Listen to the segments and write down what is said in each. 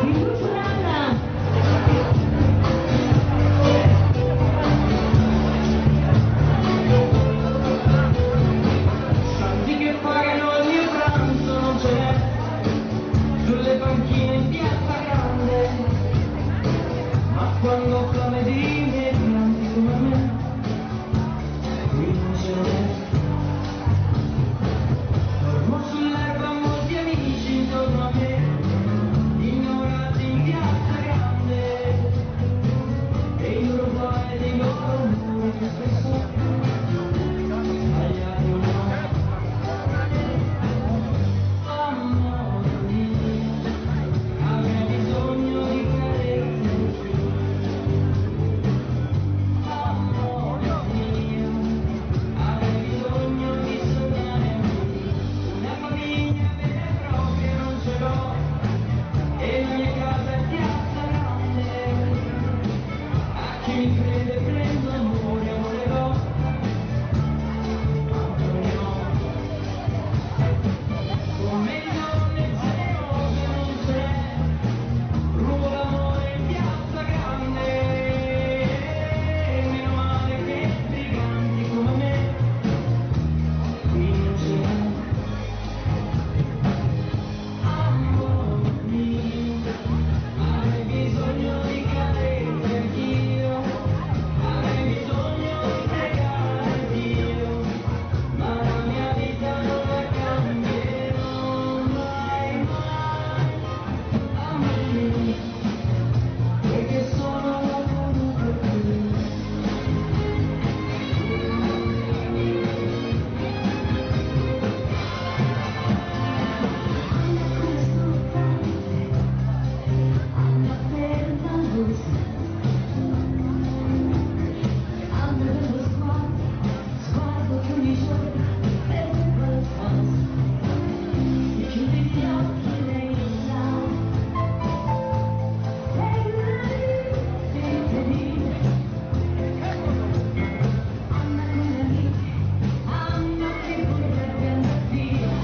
Pinuccio Anna. Santi che pagano il mio pranzo non ce n'è sulle panchine in piazza grande, ma quando ho fame di migranti come me, qui non ce n'è. Dormo sull'erba molti amici intorno a me, ignorati in piazza grande, e i loro guai dei loro umori che spesso sbagliati o no. Amore mio, avrei bisogno di carezze in più. Amore mio, avrei bisogno di sognare anch'io. Una famiglia vera e propria non ce l'ho, e la mia casa è piazza grande. A chi mi crede prendo amore, amore do, altro ne ho. Come le donne generose non c'è, rubo l'amore in piazza grande. Meno male che briganti come me, qui non ce n'è. Amore mio, avrei bisogno di carezze anch'io, avrei bisogno di pregare Dio, ma la mia vita non la cambierò mai, mai. Amore mio, perché sono venuto qui. Anna come sul paese, Anna permalosa. Anna dello sguardo, sguardo che ogni giorno perde qualcosa. Se chiudi gli occhi lei lo sa. È una Anna con le amiche, Anna che vorrebbe andar via.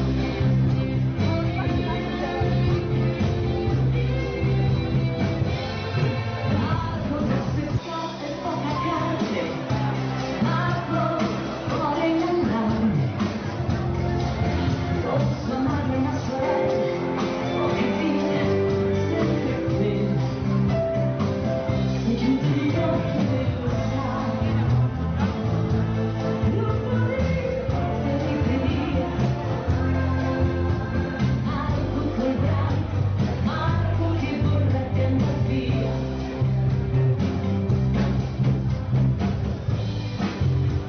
Marco grosse scarpe e poca carne, Marco cuore in allarme. Oh, sua madre è una sorella, poche figlie, sempre quella. Se chiudi gli occhi lei lo sa. Lupo di periferia, Marco col branco, Marco che vorrebbe andar via.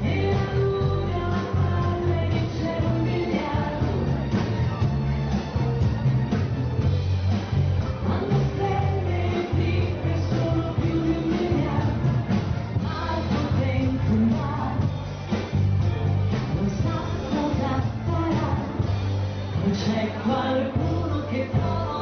E la luna, la palla e il cielo un miliardo. Quando stelle e pippe sono più di un miliardo. Marco dentro un bar, non sa cosa farà. Non c'è qualcuno che prova